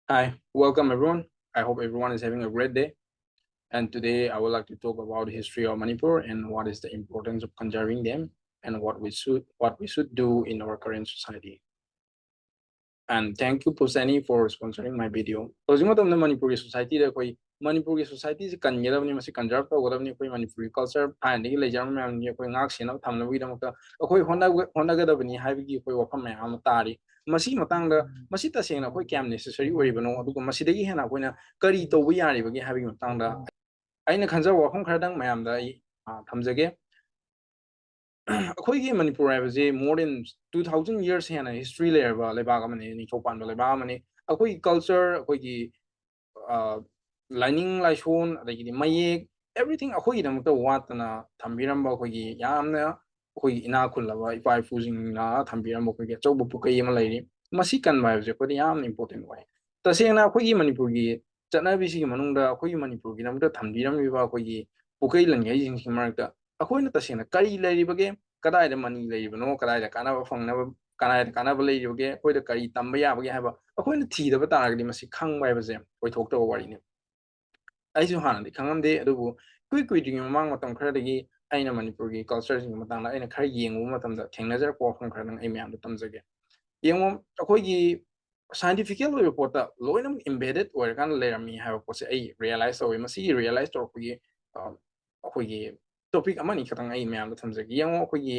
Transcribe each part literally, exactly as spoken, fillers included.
Hi, welcome everyone. I hope everyone is having a great day. And today I would like to talk about the history of Manipur and what is the importance of conserving them and what we should what we should do in our current society. And thank you, Pusani, for sponsoring my video. ꯍꯧꯖꯤꯛ ꯃꯇꯝꯗ ꯃꯅꯤꯄꯨꯔꯒꯤ ꯁꯣꯁꯥꯏꯇꯤꯗ ꯑꯩꯈꯣꯏ ꯃꯅꯤꯄꯨꯔꯒꯤ ꯁꯣꯁꯥꯏꯇꯤꯁꯤ ꯀꯟꯒꯗꯕꯅꯤ, ꯃꯁꯤ ꯀꯟꯖꯥꯔꯕ ꯇꯧꯒꯗꯕꯅꯤ꯫ ꯑꯩꯈꯣꯏ ꯃꯅꯤꯄꯨꯔꯒꯤ culture ꯊꯥꯏꯅꯗꯒꯤ ꯂꯩꯖꯔꯝꯕ ꯃꯌꯥꯝꯁꯤ ꯑꯩꯈꯣꯏ ꯉꯥꯛ ꯁꯦꯟꯅꯕ ꯊꯝꯅꯕꯒꯤꯗꯃꯛꯇ ꯑꯩꯈꯣꯏ ꯍꯣꯠꯅꯒ- ꯍꯣꯠꯅꯒꯗꯕꯅꯤ ꯍꯥꯏꯕꯒꯤ ꯑꯩꯈꯣꯏ ꯋꯥꯐꯝ ꯃꯌꯥꯝ ꯑꯃ ꯇꯥꯔꯤ꯫ ꯃꯁꯤ ꯃꯇꯥꯡꯗ ꯃꯁꯤ ꯇꯁꯦꯡꯅ ꯑꯩꯈꯣꯏ ꯀꯌꯥꯝ ꯅꯦꯁꯦꯁꯔꯤ ꯑꯣꯏꯔꯤꯕꯅꯣ, ꯑꯗꯨꯒ ꯃꯁꯤꯗꯒꯤ ꯍꯦꯟꯅ ꯑꯩꯈꯣꯏꯅ ꯀꯔꯤ ꯇꯧꯕ ꯌꯥꯔꯤꯕꯒꯦ ꯍꯥꯏꯕꯒꯤ ꯃꯇꯥꯡꯗ ꯑꯩꯅ ꯈꯟꯖꯕ ꯋꯥꯐꯝ ꯈꯔꯗꯪ ꯃꯌꯥꯝꯗ ꯑꯩ ꯑ, ꯊꯝꯖꯒꯦ꯫ ꯑꯩꯈꯣꯏꯒꯤ ꯃꯅꯤꯄꯨꯔ ꯍꯥꯏꯕꯁꯤ more than two thousand years ꯍꯦꯟꯅ ꯍꯤꯁꯇ꯭ꯔꯤ ꯂꯩꯔꯕ ꯂꯩꯕꯥꯛ ꯑꯃꯅꯤ, ꯅꯤꯡꯊꯧ ꯄꯥꯟꯕ ꯂꯩꯕꯥꯛ ꯑꯃꯅꯤ꯫ ꯑꯩꯈꯣꯏꯒꯤ ꯀꯜꯆꯔ, ꯑꯩꯈꯣꯏꯒꯤ ꯑ, ꯂꯥꯏꯅꯤꯡ ꯂꯥꯏꯁꯣꯟ, ꯑꯗꯒꯤꯗꯤ ꯃꯌꯦꯛ, everything ꯑꯩꯈꯣꯏꯒꯤꯗꯃꯛꯇ ꯋꯥꯠꯇꯅ ꯊꯝꯕꯤꯔꯝꯕ, ꯑꯩꯈꯣꯏꯒꯤ ꯌꯥꯝꯅ ꯑꯩꯈꯣꯏꯒꯤ ꯏꯅꯥꯛ ꯈꯨꯜꯂꯕ ꯏꯄꯥ ꯏꯄꯨꯁꯤꯡꯅ ꯊꯝꯕꯤꯔꯝꯕ ꯑꯩꯈꯣꯏꯒꯤ ꯑꯆꯧꯕ ꯄꯨꯈ꯭ꯔꯤ ꯑꯃ ꯂꯩꯔꯤ꯫ ꯃꯁꯤ ꯀꯟꯕ ꯍꯥꯏꯕꯁꯦ ꯑꯩꯈꯣꯏꯗ ꯌꯥꯝꯅ ꯏꯝꯄꯣꯔꯇꯦꯟ ꯑꯣꯏ꯫ ꯇꯁꯦꯡꯅ ꯑꯩꯈꯣꯏꯒꯤ ꯃꯅꯤꯄꯨꯔꯒꯤ ꯆꯠꯅꯕꯤꯁꯤꯒꯤ ꯃꯅꯨꯡꯗ ꯑꯩꯈꯣꯏꯒꯤ ꯃꯅꯤꯄꯨꯔꯒꯤꯗꯃꯛꯇ ꯊꯝꯕꯤꯔꯝꯂꯤꯕ ꯑꯩꯈꯣꯏꯒꯤ ꯄꯨꯈ꯭ꯔꯤ ꯂꯟꯈꯩꯁꯤꯡꯁꯤꯒꯤ ꯃꯔꯛꯇ ꯑꯩꯈꯣꯏꯅ ꯇꯁꯦꯡꯅ ꯀꯔꯤ ꯂꯩꯔꯤꯕꯒꯦ, ꯀꯗꯥꯏꯗ ꯃꯅꯤ ꯂꯩꯔꯤꯕꯅꯣ, ꯀꯗꯥꯏꯗ ꯀꯥꯟꯅꯕ ꯐꯪꯅꯕ, ꯀꯗꯥꯏꯗ ꯀꯥꯟꯅꯕ ꯂꯩꯔꯤꯕꯒꯦ, ꯑꯩꯈꯣꯏꯗ ꯀꯔꯤ ꯇꯝꯕ ꯌꯥꯕꯒꯦ ꯍꯥꯏꯕ ꯑꯩꯈꯣꯏꯅ ꯊꯤꯗꯕ ꯇꯥꯔꯒꯗꯤ ꯃꯁꯤ ꯈꯪꯕ ꯍꯥꯏꯕꯁꯦ ꯑꯣꯏꯊꯣꯛꯇꯕ ꯋꯥꯔꯤꯅꯤ꯫ ꯑꯩꯁꯨ ꯍꯥꯟꯅꯗꯤ ꯈꯪꯉꯝꯗꯦ, ꯑꯗꯨꯕꯨ ꯏꯀꯨꯏ ꯀꯨꯏꯗ꯭ꯔꯤꯉꯩ ꯃꯃꯥꯡ ꯃꯇꯝ ꯈꯔꯗꯒꯤ ꯑꯩꯅ ꯃꯅꯤꯄꯨꯔꯒꯤ ꯀꯜꯆꯔꯁꯤꯡꯒꯤ ꯃꯇꯥꯡꯗ ꯑꯩꯅ ꯈꯔ ꯌꯦꯡꯉꯨꯕ ꯃꯇꯝꯗ ꯊꯦꯡꯅꯖꯔꯛꯄ ꯋꯥꯐꯝ ꯈꯔꯗꯪ ꯑꯩ ꯃꯌꯥꯝꯗ ꯇꯝꯖꯒꯦ꯫ ꯌꯦꯡꯉꯣ, ꯑꯩꯈꯣꯏꯒꯤ ꯁꯥꯏꯟꯇꯤꯐꯤꯀꯦꯜ ꯑꯣꯏꯕ ꯄꯣꯠꯇ ꯂꯣꯏꯅꯃꯛ ꯏꯝꯕꯦꯗꯦꯠ ꯑꯣꯏꯔꯀꯥꯟꯗ ꯂꯩꯔꯝꯃꯤ ꯍꯥꯏꯕ ꯄꯣꯠꯁꯦ ꯑꯩ ꯔꯤꯌꯦꯂꯥꯏꯁ ꯇꯧꯋꯤ꯫ ꯃꯁꯤꯒꯤ ꯔꯤꯌꯦꯂꯥꯏꯁ ꯇꯧꯔꯛꯄꯒꯤ ꯑ, ꯑꯩꯈꯣꯏꯒꯤ ꯇꯣꯄꯤꯛ ꯑꯃꯅꯤ ꯈꯛꯇꯪ ꯑꯩ ꯃꯌꯥꯝꯗ ꯊꯝꯖꯒꯦ꯫ ꯌꯦꯡꯉꯣ, ꯑꯩꯈꯣꯏꯒꯤ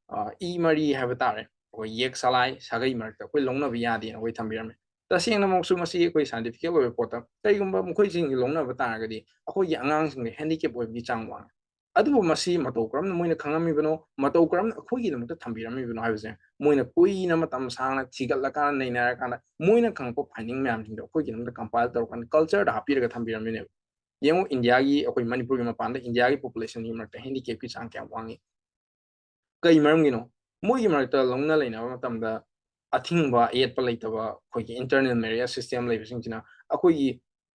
ꯑ, ꯏ ꯃꯔꯤ ꯍꯥꯏꯕ ꯇꯥꯔꯦ, ꯑꯩꯈꯣꯏ ꯌꯦꯛ ꯁꯂꯥꯏ ꯁꯥꯒꯩ ꯃꯔꯛꯇ ꯑꯩꯈꯣꯏ ꯂꯧꯅꯕ ꯌꯥꯗꯦꯅ ꯑꯩꯈꯣꯏ ꯊꯝꯕꯤꯔꯝꯃꯦ꯫ ꯇꯁꯦꯡꯅꯃꯛꯁꯨ ꯃꯁꯤ ꯑꯩꯈꯣꯏ ꯁꯥꯏꯟꯇꯤꯐꯤꯀꯦꯜ ꯑꯣꯏꯕ ꯄꯣꯠꯇ ꯀꯔꯤꯒꯨꯝꯕ ꯃꯈꯣꯏꯁꯤꯡꯁꯤ ꯂꯧꯅꯕ ꯇꯥꯔꯒꯗꯤ ꯑꯩꯈꯣꯏꯒꯤ ꯑꯉꯥꯡꯁꯤꯡꯗ ꯍꯦꯟꯗꯤꯀꯦꯞ ꯑꯣꯏꯕꯒꯤ ꯆꯥꯡ ꯋꯥꯡꯉꯤ꯫ ꯑꯗꯨꯕꯨ ꯃꯁꯤ ꯃꯇꯧ ꯀꯔꯝꯅ ꯃꯣꯏꯅ ꯈꯪꯉꯝꯃꯤꯕꯅꯣ, ꯃꯇꯧ ꯀꯔꯝꯅ ꯑꯩꯈꯣꯏꯒꯤꯗꯃꯛꯇ ꯊꯝꯕꯤꯔꯝꯃꯤꯕꯅꯣ ꯍꯥꯏꯕꯁꯦ ꯃꯣꯏꯅ ꯀꯨꯏꯅ ꯃꯇꯝ ꯁꯥꯡꯅ ꯊꯤꯒꯠꯂꯀꯥꯟꯗ, ꯅꯩꯅꯔꯀꯥꯟꯗ ꯃꯣꯏꯅ ꯈꯪꯉꯛꯄ ꯐꯥꯏꯟꯗꯤꯡ ꯃꯌꯥꯝꯁꯤꯡꯗꯣ ꯑꯩꯈꯣꯏꯒꯤꯗꯃꯛꯇ ꯀꯝꯄꯥꯏꯜ ꯇꯧꯔꯀꯥꯟꯗ ꯀꯜꯆꯔꯗ ꯍꯥꯞꯄꯤꯔꯒ ꯊꯝꯕꯤꯔꯝꯃꯤꯅꯦꯕ꯫ ꯌꯦꯡꯉꯨ, ꯏꯟꯗꯤꯌꯥꯒꯤ, ꯑꯩꯈꯣꯏ ꯃꯅꯤꯄꯨꯔꯒꯤ ꯃꯄꯥꯟꯗ ꯏꯟꯗꯤꯌꯥꯒꯤ ꯄꯣꯄꯨꯂꯦꯁꯟꯒꯤ ꯃꯔꯛꯇ ꯍꯦꯟꯗꯤꯀꯦꯞꯀꯤ ꯆꯥꯡ ꯀꯌꯥꯝ ꯋꯥꯡꯉꯤ? ꯀꯩ ꯃꯔꯝꯒꯤꯅꯣ? ꯃꯣꯏꯒꯤ ꯃꯔꯛꯇ ꯂꯧꯅ ꯂꯩꯅꯕ ꯃꯇꯝꯗ ꯑꯊꯤꯡꯕ ꯑꯌꯦꯠꯄ ꯂꯩꯇꯕ ꯑꯩꯈꯣꯏꯒꯤ ꯏꯟꯇꯔꯅꯦꯜ ꯃꯦꯔꯤꯌꯔ ꯁꯤꯁꯇꯦꯝ ꯂꯩꯕꯁꯤꯡꯁꯤꯅ ꯑꯩꯈꯣꯏꯒꯤ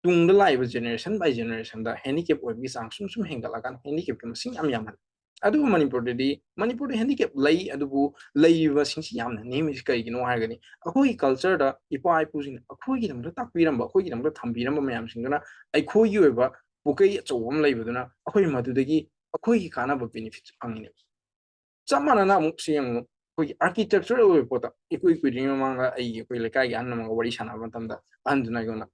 ꯇꯨꯡꯗ ꯂꯥꯛꯏꯕ ꯖꯦꯅꯦꯔꯦꯁꯟ ꯕꯥꯏ ꯖꯦꯅꯦꯔꯦꯁꯟꯗ ꯍꯦꯟꯗꯤꯀꯦꯞ ꯑꯣꯏꯕꯒꯤ ꯆꯥꯡ ꯁꯨꯝ ꯁꯨꯝ ꯍꯦꯟꯒꯠꯂꯀꯥꯟꯗ ꯍꯦꯟꯗꯤꯀꯦꯞꯀꯤ ꯃꯁꯤꯡ ꯌꯥꯝ ꯌꯥꯝꯍꯜꯂꯦ꯫ ꯑꯗꯨꯕꯨ ꯃꯅꯤꯄꯨꯔꯗꯗꯤ, ꯃꯅꯤꯄꯨꯔꯗ ꯍꯦꯟꯗꯤꯀꯦꯞ ꯂꯩ, ꯑꯗꯨꯕꯨ ꯂꯩꯔꯤꯕꯁꯤꯡꯁꯤ ꯌꯥꯝꯅ ꯅꯦꯝꯃꯤꯁꯤ ꯀꯩꯒꯤꯅꯣ ꯍꯥꯏꯔꯒꯗꯤ, ꯑꯩꯈꯣꯏꯒꯤ ꯀꯜꯆꯔꯗ ꯏꯄꯥ ꯏꯄꯨꯁꯤꯡꯅ ꯑꯩꯈꯣꯏꯒꯤꯗꯃꯛꯇ ꯇꯥꯛꯄꯤꯔꯝꯕ, ꯑꯩꯈꯣꯏꯒꯤꯗꯃꯛꯇ ꯊꯝꯕꯤꯔꯝꯕ ꯃꯌꯥꯝꯁꯤꯡꯗꯨꯅ ꯑꯩꯈꯣꯏꯒꯤ ꯑꯣꯏꯕ ꯄꯨꯀꯩ ꯑꯆꯧꯕ ꯑꯃ ꯂꯩꯕꯗꯨꯅ ꯑꯩꯈꯣꯏ ꯃꯗꯨꯗꯒꯤ ꯑꯩꯈꯣꯏꯒꯤ ꯀꯥꯟꯅꯕ ꯕꯦꯅꯤꯐꯤꯠꯁꯨ ꯐꯪꯉꯤꯅꯦꯕ꯫ ꯆꯞ ꯃꯥꯟꯅꯅ ꯑꯃꯨꯛ ꯁꯤ ꯌꯦꯡꯉꯨ, ꯑꯩꯈꯣꯏꯒꯤ ꯑꯥꯔꯀꯤꯇꯦꯛꯆꯔꯦꯜ ꯑꯣꯏꯕ ꯄꯣꯠꯇ ꯏꯀꯨꯏ ꯀꯨꯏꯗ꯭ꯔꯤꯉꯩ ꯃꯃꯥꯡꯗ ꯑꯩꯒꯤ, ꯑꯩꯈꯣꯏ ꯂꯩꯀꯥꯏꯒꯤ ꯑꯍꯟ ꯑꯃꯒ ꯋꯥꯔꯤ ꯁꯥꯟꯅꯕ ꯃꯇꯝꯗ ꯑꯍꯟꯗꯨꯅ ꯑꯩꯉꯣꯟꯗ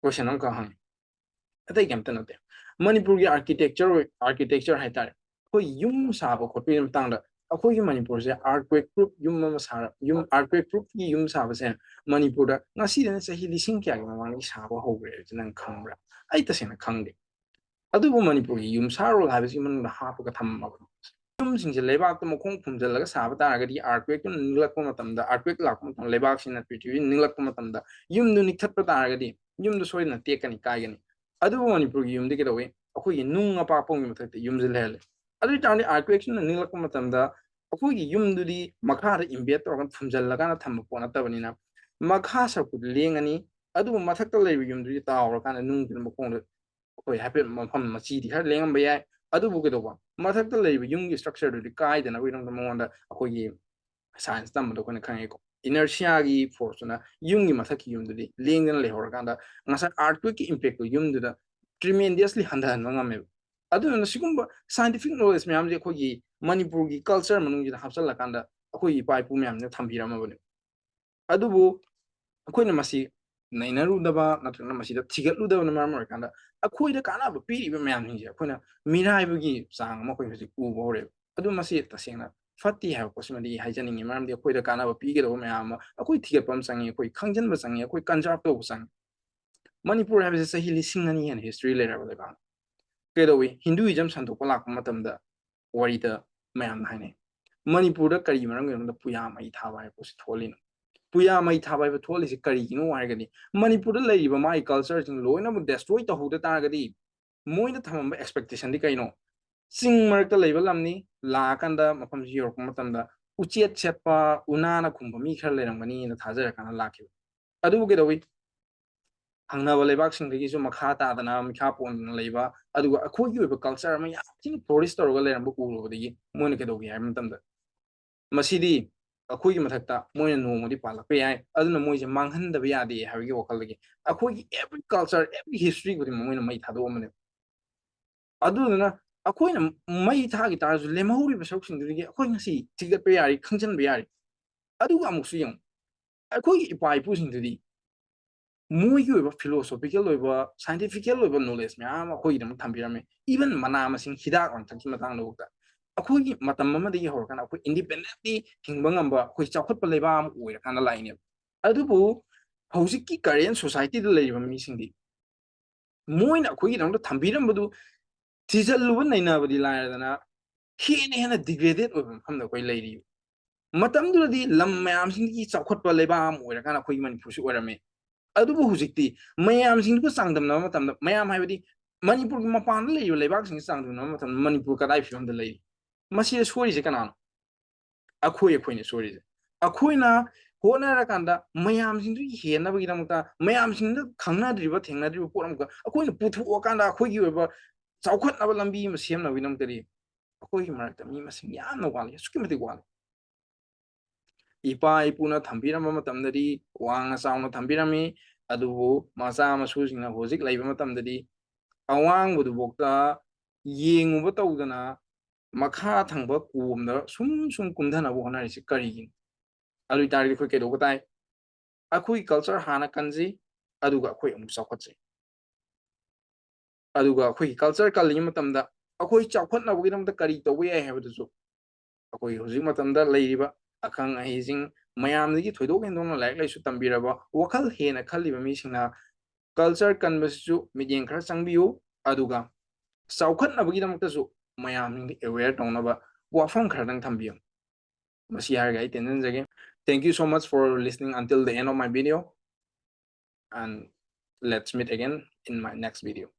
ꯀꯣꯏꯁꯟ ꯑꯃꯈꯛ ꯍꯪꯉꯤ꯫ ꯑꯇꯩ ꯀꯩꯝꯇ ꯅꯠꯇꯦ, ꯃꯅꯤꯄꯨꯔꯒꯤ ꯑꯥꯔꯀꯤꯇꯦꯛꯆꯔ ꯑꯣꯏ, ꯑꯥꯔꯀꯤꯇꯦꯛꯆꯔ ꯍꯥꯏꯇꯥꯔꯦ, ꯑꯩꯈꯣꯏ ꯌꯨꯝ ꯁꯥꯕ ꯈꯣꯠꯄꯒꯤ ꯃꯇꯥꯡꯗ ꯑꯩꯈꯣꯏꯒꯤ ꯃꯅꯤꯄꯨꯔꯁꯦ ꯑꯥꯔꯠꯀ꯭ꯋꯦꯛ ꯄ꯭ꯔꯨꯐ ꯌꯨꯝ ꯑꯃ ꯁꯥꯔ, ꯌꯨꯝ ꯑꯥꯔꯠꯀ꯭ꯋꯦꯛ ꯄ꯭ꯔꯨꯐꯀꯤ ꯌꯨꯝ ꯁꯥꯕꯁꯦ ꯃꯅꯤꯄꯨꯔꯗ ꯉꯁꯤꯗꯅ ꯆꯍꯤ ꯂꯤꯁꯤꯡ ꯀꯌꯥꯒꯤ ꯃꯃꯥꯡꯗꯒꯤ ꯁꯥꯕ ꯍꯧꯈ꯭ꯔꯦ ꯍꯥꯏꯕꯁꯤ ꯅꯪ ꯈꯪꯕ꯭ꯔꯥ? ꯑꯩ ꯇꯁꯦꯡꯅ ꯈꯪꯗꯦ꯫ ꯑꯗꯨꯕꯨ ꯃꯅꯤꯄꯨꯔꯒꯤ ꯌꯨꯝꯁꯥꯔꯣꯜ ꯍꯥꯏꯕꯁꯤ ꯃꯅꯨꯡꯗ ꯍꯥꯞꯄꯒ ꯊꯝꯃꯕ ꯌꯨꯝꯁꯤꯡꯁꯦ ꯂꯩꯕꯥꯛꯇ ꯃꯈꯣꯡ ꯐꯨꯝꯖꯤꯜꯂꯒ ꯁꯥꯕ ꯇꯥꯔꯒꯗꯤ, ꯑꯥꯔꯠꯀ꯭ꯋꯦꯛꯇꯨꯅ ꯅꯤꯛꯂꯛꯄ ꯃꯇꯝꯗ, ꯑꯥꯔꯠꯀ꯭ꯋꯦꯛ ꯂꯥꯛꯄ ꯃꯇꯝꯗ, ꯂꯩꯕꯥꯛꯁꯤꯅ ꯄ꯭ꯔꯤꯊꯤꯕꯤ ꯅꯤꯛꯂꯛꯄ ꯃꯇꯝꯗ ꯌꯨꯝꯗꯨ ꯅꯤꯛꯊꯠꯄ ꯇꯥꯔꯒꯗꯤ ꯌꯨꯝꯗꯨ ꯁꯣꯏꯗꯅ ꯇꯦꯛꯀꯅꯤ, ꯀꯥꯏꯒꯅꯤ꯫ ꯑꯗꯨꯕꯨ ꯃꯅꯤꯄꯨꯔꯒꯤ ꯌꯨꯝꯗꯤ ꯀꯩꯗꯧꯏ? ꯑꯩꯈꯣꯏꯒꯤ ꯅꯨꯡ ꯑꯄꯥꯛꯄ ꯑꯃꯒꯤ ꯃꯊꯛꯇ ꯌꯨꯝꯁꯦ ꯂꯩꯍꯜꯂꯦ꯫ ꯑꯗꯨ ꯑꯣꯏ ꯇꯥꯔꯗꯤ ꯑꯥꯔꯠꯀ꯭ꯋꯦꯛꯁꯤꯅ ꯅꯤꯛꯂꯛꯄ ꯃꯇꯝꯗ ꯑꯩꯈꯣꯏꯒꯤ ꯌꯨꯝꯗꯨꯗꯤ ꯃꯈꯥꯗ ꯏꯝꯕꯦꯗ ꯇꯧꯔꯒ ꯐꯨꯝꯖꯤꯜꯂꯒꯅ ꯊꯝꯕ ꯄꯣꯠ ꯅꯠꯇꯕꯅꯤꯅ, ꯃꯈꯥ ꯁꯔꯨꯛꯇꯨꯗꯤ ꯂꯦꯡꯉꯅꯤ, ꯑꯗꯨꯕꯨ ꯃꯊꯛꯇ ꯂꯩꯕ ꯌꯨꯝꯗꯨꯗꯤ ꯇꯥꯎꯔꯀꯥꯟꯗ ꯅꯨꯡꯗꯨꯅ ꯃꯈꯣꯡꯗ ꯑꯩꯈꯣꯏ ꯍꯥꯏꯐꯦꯠ ꯃꯐꯝ ꯃꯆꯤꯗꯤ ꯈꯔ ꯂꯦꯡꯉꯝꯕ ꯌꯥꯏ, ꯑꯗꯨꯕꯨ ꯀꯩꯗꯧꯕ, ꯃꯊꯛꯇ ꯂꯩꯔꯤꯕ ꯌꯨꯝꯒꯤ ꯁ꯭ꯇ꯭ꯔꯛꯆꯔꯗꯨꯗꯤ ꯀꯥꯏꯗꯅꯕꯒꯤꯗꯃꯛꯇ ꯃꯉꯣꯟꯗ ꯑꯩꯈꯣꯏꯒꯤ ꯁꯥꯏꯟꯁ ꯇꯝꯕꯗ ꯑꯩꯈꯣꯏꯅ ꯈꯪꯉꯦꯀꯣ, ꯏꯅꯔꯁꯤꯌꯥꯒꯤ ꯐꯣꯔꯁꯇꯨꯅ ꯌꯨꯝꯒꯤ ꯃꯊꯛꯀꯤ ꯌꯨꯝꯗꯨꯗꯤ ꯂꯦꯡꯗꯅ ꯂꯩꯍꯧꯔꯀꯥꯟꯗ ꯉꯁꯥꯏ ꯑꯥꯔꯠꯀ꯭ꯋꯦꯛꯀꯤ ꯏꯝꯄꯦꯛꯇꯨ ꯌꯨꯝꯗꯨꯗ ꯇ꯭ꯔꯤꯃꯦꯟꯗꯤꯌꯁꯂꯤ ꯍꯟꯊꯍꯟꯕ ꯉꯝꯃꯦꯕ꯫ ꯑꯗꯨꯗꯨꯅ ꯁꯤꯒꯨꯝꯕ ꯁꯥꯏꯟꯇꯤꯐꯤꯛ ꯅꯣꯂꯦꯖ ꯃꯌꯥꯝꯁꯦ ꯑꯩꯈꯣꯏꯒꯤ ꯃꯅꯤꯄꯨꯔꯒꯤ ꯀꯜꯆꯔ ꯃꯅꯨꯡꯁꯤꯗ ꯍꯥꯞꯆꯤꯜꯂꯀꯥꯟꯗ ꯑꯩꯈꯣꯏꯒꯤ ꯏꯄꯥ ꯏꯄꯨ ꯃꯌꯥꯝꯁꯤꯅ ꯊꯝꯕꯤꯔꯝꯃꯕꯅꯦ꯫ ꯑꯗꯨꯕꯨ ꯑꯩꯈꯣꯏꯅ ꯃꯁꯤ ꯅꯩꯅꯔꯨꯗꯕ ꯅꯠꯇ꯭ꯔꯒꯅ ꯃꯁꯤꯗ ꯊꯤꯒꯠꯂꯨꯗꯕꯅ ꯃꯔꯝ ꯑꯣꯏꯔꯀꯥꯟꯗ ꯑꯩꯈꯣꯏꯗ ꯀꯥꯟꯅꯕ ꯄꯤꯔꯤꯕ ꯃꯌꯥꯝꯁꯤꯡꯁꯦ ꯑꯩꯈꯣꯏꯅ ꯃꯤꯔꯥꯏꯕꯒꯤ ꯆꯥꯡ ꯑꯃ ꯑꯩꯈꯣꯏ ꯍꯧꯖꯤꯛ ꯎꯕ ꯍꯧꯔꯦꯕ꯫ ꯑꯗꯨ ꯃꯁꯤ ꯇꯁꯦꯡꯅ ꯐꯠꯇꯦ ꯍꯥꯏꯕ ꯄꯣꯠꯁꯤꯃꯗꯤ ꯑꯩ ꯍꯥꯏꯖꯅꯤꯡꯉꯤ, ꯃꯔꯝꯗꯤ ꯑꯩꯈꯣꯏꯗ ꯀꯥꯟꯅꯕ ꯄꯤꯒꯗꯕ ꯃꯌꯥꯝ ꯑꯃ ꯑꯩꯈꯣꯏ ꯊꯤꯒꯠꯄ ꯑꯃ ꯆꯪꯉꯤ, ꯑꯩꯈꯣꯏ ꯈꯪꯖꯤꯟꯕ ꯆꯪꯉꯤ, ꯑꯩꯈꯣꯏ ꯀꯟꯖꯥꯔꯕ ꯇꯧꯕ ꯆꯪꯉꯤ꯫ ꯃꯅꯤꯄꯨꯔ ꯍꯥꯏꯕꯁꯤ ꯆꯍꯤ ꯂꯤꯁꯤꯡ ꯑꯅꯤ ꯍꯦꯟꯅ ꯍꯤꯁꯇ꯭ꯔꯤ ꯂꯩꯔꯕ ꯂꯩꯕꯥꯛꯅꯤ꯫ ꯀꯩꯗꯧꯏ? ꯍꯤꯟꯗꯨꯏꯖꯝ ꯁꯟꯗꯣꯛꯄ ꯂꯥꯛꯄ ꯃꯇꯝꯗ ꯋꯥꯔꯤꯗ ꯃꯌꯥꯝꯅ ꯍꯥꯏꯅꯩ, ꯃꯅꯤꯄꯨꯔꯗ ꯀꯔꯤ ꯃꯔꯝꯒꯤꯗꯃꯛꯇ ꯄꯨꯌꯥ ꯃꯩ ꯊꯥꯕ ꯍꯥꯏꯕ ꯄꯣꯠꯁꯤ ꯊꯣꯛꯍꯜꯂꯤꯅꯣ? ꯄꯨꯌꯥ ꯃꯩ ꯊꯥꯕ ꯍꯥꯏꯕ ꯊꯣꯛꯍꯜꯂꯤꯁꯤ ꯀꯔꯤꯒꯤꯅꯣ ꯍꯥꯏꯔꯒꯗꯤ, ꯃꯅꯤꯄꯨꯔꯗ ꯂꯩꯔꯤꯕ ꯃꯥꯒꯤ ꯀꯜꯆꯔꯁꯤꯡ ꯂꯣꯏꯅꯃꯛ ꯗꯦꯁꯇ꯭ꯔꯣꯏ ꯇꯧꯍꯧꯗ ꯇꯥꯔꯒꯗꯤ, ꯃꯣꯏꯅ ꯊꯝꯃꯝꯕ ꯑꯦꯛꯁꯄꯦꯛꯇꯦꯁꯟꯗꯤ ꯀꯩꯅꯣ? ꯆꯤꯡ ꯃꯔꯛꯇ ꯂꯩꯕ ꯂꯝꯅꯤ, ꯂꯥꯛꯑꯀꯥꯟꯗ ꯃꯐꯝꯁꯤ ꯌꯧꯔꯛꯄ ꯃꯇꯝꯗ ꯎꯆꯦꯠ ꯁꯦꯠꯄ, ꯎꯅꯥꯅ ꯈꯨꯝꯕ ꯃꯤ ꯈꯔ ꯂꯩꯔꯝꯒꯅꯤꯅ ꯊꯥꯖꯔꯀꯥꯟꯗ ꯂꯥꯛꯈꯤꯕ꯫ ꯑꯗꯨꯕꯨ ꯀꯩꯗꯧꯏ? ꯊꯪꯅꯕ ꯂꯩꯕꯥꯛꯁꯤꯡꯗꯒꯤꯁꯨ ꯃꯈꯥ ꯇꯥꯗꯅ ꯃꯤꯈꯥ ꯄꯣꯟꯗꯅ ꯂꯩꯕ, ꯑꯗꯨꯒ ꯑꯩꯈꯣꯏꯒꯤ ꯑꯣꯏꯕ ꯀꯜꯆꯔ ꯑꯃ ꯌꯥꯝ ꯊꯤꯅ ꯐ꯭ꯂꯣꯔꯤꯁ ꯇꯧꯔꯒ ꯂꯩꯔꯝꯕ ꯎꯔꯨꯕꯗꯒꯤ ꯃꯣꯏꯅ ꯀꯩꯗꯧꯒꯦ ꯍꯥꯏꯕ ꯃꯇꯝꯗ, ꯃꯁꯤꯗꯤ ꯑꯩꯈꯣꯏꯒꯤ ꯃꯊꯛꯇ ꯃꯣꯏꯅ ꯅꯣꯡꯃꯗꯤ ꯄꯥꯜꯂꯛꯄ ꯌꯥꯏ, ꯑꯗꯨꯅ ꯃꯣꯏꯁꯦ ꯃꯥꯡꯍꯟꯗꯕ ꯌꯥꯗꯦ ꯍꯥꯏꯕꯒꯤ ꯋꯥꯈꯜꯗꯒꯤ ꯑꯩꯈꯣꯏꯒꯤ every culture, every history ꯈꯨꯗꯤꯡꯃꯛ ꯃꯣꯏꯅ ꯃꯩ ꯊꯥꯗꯣꯛꯑꯝꯕꯅꯦꯕ꯫ ꯑꯗꯨꯗꯨꯅ ꯑꯩꯈꯣꯏꯅ ꯃꯩ ꯊꯥꯈꯤ ꯇꯥꯔꯁꯨ ꯂꯦꯝꯍꯧꯔꯤꯕ ꯁꯔꯨꯛꯁꯤꯡꯗꯨꯗꯒꯤ ꯑꯩꯈꯣꯏ ꯉꯁꯤ ꯊꯤꯒꯠꯄ ꯌꯥꯔꯤ, ꯈꯪꯖꯤꯟꯕ ꯌꯥꯔꯤ꯫ ꯑꯗꯨꯒ ꯑꯃꯨꯛꯁꯨ ꯌꯦꯡꯉꯨ, ꯑꯩꯈꯣꯏꯒꯤ ꯏꯄꯥ ꯏꯄꯨꯁꯤꯡꯗꯨꯗꯤ ꯃꯣꯏꯒꯤ ꯑꯣꯏꯕ ꯐꯤꯂꯣꯁꯣꯐꯤꯀꯦꯜ ꯑꯣꯏꯕ, ꯁꯥꯏꯟꯇꯤꯐꯤꯀꯦꯜ ꯑꯣꯏꯕ ꯅꯣꯂꯦꯖ ꯃꯌꯥꯝ ꯑꯃ ꯑꯩꯈꯣꯏꯒꯤꯗꯃꯛ ꯊꯝꯕꯤꯔꯝꯃꯦ꯫ ꯏꯚꯟ ꯃꯅꯥ ꯃꯁꯤꯡ, ꯍꯤꯗꯥꯛ ꯂꯥꯡꯊꯛꯀꯤ ꯃꯇꯥꯡꯗꯐꯥꯎꯗ ꯑꯩꯈꯣꯏꯒꯤ ꯃꯇꯝ ꯑꯃꯗꯒꯤ ꯍꯧꯔꯀꯥꯟꯗ ꯑꯩꯈꯣꯏ ꯏꯟꯗꯤꯄꯦꯟꯗꯦꯟꯂꯤ ꯍꯤꯡꯕ ꯉꯝꯕ, ꯑꯩꯈꯣꯏ ꯆꯥꯎꯈꯠꯄ ꯂꯩꯕꯥꯛ ꯑꯃ ꯑꯣꯏꯔꯀꯥꯟꯗ ꯂꯥꯛꯏꯅꯦꯕ꯫ ꯑꯗꯨꯕꯨ ꯍꯧꯖꯤꯛꯀꯤ ꯀꯔꯦꯟ ꯁꯣꯁꯥꯏꯇꯤꯗ ꯂꯩꯔꯤꯕ ꯃꯤꯁꯤꯡꯗꯤ ꯃꯣꯏꯅ ꯑꯩꯈꯣꯏꯒꯤꯗꯃꯛꯇ ꯊꯝꯕꯤꯔꯝꯕꯗꯨ ꯊꯤꯖꯤꯜꯂꯨꯕ ꯅꯩꯅꯕꯗꯤ ꯂꯥꯏꯔꯗꯅ ꯍꯦꯟꯅ ꯍꯦꯟꯅ ꯗꯤꯒ꯭ꯔꯦꯗꯦꯠ ꯑꯣꯏꯕ ꯃꯐꯝꯗ ꯑꯩꯈꯣꯏ ꯂꯩꯔꯤ꯫ ꯃꯇꯝꯗꯨꯗꯗꯤ ꯂꯝ ꯃꯌꯥꯝꯁꯤꯡꯒꯤ ꯆꯥꯎꯈꯠꯄ ꯂꯩꯕꯥꯛ ꯑꯃ ꯑꯣꯏꯔꯀꯥꯟꯗ ꯑꯩꯈꯣꯏꯒꯤ ꯃꯅꯤꯄꯨꯔꯁꯤ ꯑꯣꯏꯔꯝꯃꯤ꯫ ꯑꯗꯨꯕꯨ ꯍꯧꯖꯤꯛꯇꯤ ꯃꯌꯥꯝꯁꯤꯡꯗꯨꯒ ꯆꯥꯡꯗꯝꯅꯕ ꯃꯇꯝꯗ, ꯃꯌꯥꯝ ꯍꯥꯏꯕꯗꯤ ꯃꯅꯤꯄꯨꯔꯒꯤ ꯃꯄꯥꯟꯗ ꯂꯩꯔꯤꯕ ꯂꯩꯕꯥꯛꯁꯤꯡꯒ ꯆꯥꯡꯗꯝꯅꯕ ꯃꯇꯝꯗ ꯃꯅꯤꯄꯨꯔ ꯀꯗꯥꯏ ꯐꯤꯕꯝꯗ ꯂꯩꯔꯤ? ꯃꯁꯤꯗ ꯁꯣꯏꯔꯤꯁꯦ ꯀꯅꯥꯅꯣ? ꯑꯩꯈꯣꯏ, ꯑꯩꯈꯣꯏꯅ ꯁꯣꯏꯔꯤꯁꯦ꯫ ꯑꯩꯈꯣꯏꯅ ꯍꯣꯠꯅꯔꯀꯥꯟꯗ ꯃꯌꯥꯝꯁꯤꯡꯗꯨꯒꯤ ꯍꯦꯟꯅꯕꯒꯤꯗꯃꯛꯇ, ꯃꯌꯥꯝꯁꯤꯡꯗ ꯈꯪꯅꯗ꯭ꯔꯤꯕ, ꯊꯦꯡꯅꯗ꯭ꯔꯤꯕ ꯄꯣꯠ ꯑꯃꯈꯛ ꯑꯩꯈꯣꯏꯅ ꯄꯨꯊꯣꯛꯑꯀꯥꯟꯗ ꯑꯩꯈꯣꯏꯒꯤ ꯑꯣꯏꯕ ꯆꯥꯎꯈꯠꯅꯕ ꯂꯝꯕꯤ ꯑꯃ ꯁꯦꯝꯅꯕꯒꯤꯗꯃꯛꯇꯗꯤ ꯑꯩꯈꯣꯏꯒꯤ ꯃꯔꯛꯇ ꯃꯤ ꯃꯁꯤꯡ ꯌꯥꯝꯅ ꯋꯥꯠꯂꯤ, ꯑꯁꯨꯛꯀꯤ ꯃꯇꯤꯛ ꯋꯥꯠꯂꯤ꯫ ꯏꯄꯥ ꯏꯄꯨꯅ ꯊꯝꯕꯤꯔꯝꯕ ꯃꯇꯝꯗꯗꯤ ꯋꯥꯡꯅ ꯆꯥꯎꯅ ꯊꯝꯕꯤꯔꯝꯃꯤ, ꯑꯗꯨꯕꯨ ꯃꯆꯥ ꯃꯁꯨꯁꯤꯡꯅ ꯍꯧꯖꯤꯛ ꯂꯩꯕ ꯃꯇꯝꯗꯗꯤ ꯑꯋꯥꯡꯕꯗꯨꯐꯥꯎꯗ ꯌꯦꯡꯉꯨꯕ ꯇꯧꯗꯅ ꯃꯈꯥ ꯊꯪꯕ ꯀꯣꯝꯗ ꯁꯨꯝ ꯁꯨꯝ ꯀꯨꯝꯊꯅꯕ ꯍꯣꯠꯅꯔꯤꯁꯤ ꯀꯔꯤꯒꯤꯅꯣ? ꯑꯗꯨ ꯑꯣꯏꯇꯥꯔꯗꯤ ꯑꯩꯈꯣꯏ ꯀꯩꯗꯧꯕ ꯇꯥꯏ? ꯑꯩꯈꯣꯏꯒꯤ ꯀꯜꯆꯔ ꯍꯥꯟꯅ ꯀꯟꯁꯤ, ꯑꯗꯨꯒ ꯑꯩꯈꯣꯏ ꯑꯃꯨꯛ ꯆꯥꯎꯈꯠꯁꯤ꯫ ꯑꯗꯨꯒ ꯑꯩꯈꯣꯏꯒꯤ ꯀꯜꯆꯔ ꯀꯜꯂꯤꯉꯩ ꯃꯇꯝꯗ ꯑꯩꯈꯣꯏ ꯆꯥꯎꯈꯠꯅꯕꯒꯤꯗꯃꯛꯇ ꯀꯔꯤ ꯇꯧꯕ ꯌꯥꯏ ꯍꯥꯏꯕꯗꯨꯁꯨ ꯑꯩꯈꯣꯏ ꯍꯧꯖꯤꯛ ꯃꯇꯝꯗ ꯂꯩꯔꯤꯕ ꯑꯈꯪ ꯑꯍꯩꯁꯤꯡ, ꯃꯌꯥꯝꯗꯒꯤ ꯊꯣꯏꯗꯣꯛ ꯍꯦꯟꯗꯣꯛꯅ ꯂꯥꯏꯔꯤꯛ ꯂꯥꯏꯁꯨ ꯇꯝꯕꯤꯔꯕ, ꯋꯥꯈꯜ ꯍꯦꯟꯅ ꯈꯜꯂꯤꯕ ꯃꯤꯁꯤꯡꯅ ꯀꯜꯆꯔ ꯀꯟꯕꯁꯤꯁꯨ ꯃꯤꯠꯌꯦꯡ ꯈꯔ ꯆꯪꯕꯤꯌꯨ, ꯑꯗꯨꯒ ꯆꯥꯎꯈꯠꯅꯕꯒꯤꯗꯃꯛꯇꯁꯨ ꯃꯌꯥꯝꯁꯤꯡꯗ ꯑꯦꯋꯦꯌꯔ ꯇꯧꯅꯕ ꯋꯥꯐꯝ ꯈꯔꯗꯪ ꯊꯝꯕꯤꯌꯨ꯫ ꯃꯁꯤ ꯍꯥꯏꯔꯒ ꯑꯩ ꯇꯦꯟꯖꯟꯖꯒꯦ꯫ Thank you so much for listening until the end of my video, and let's meet again in my next video.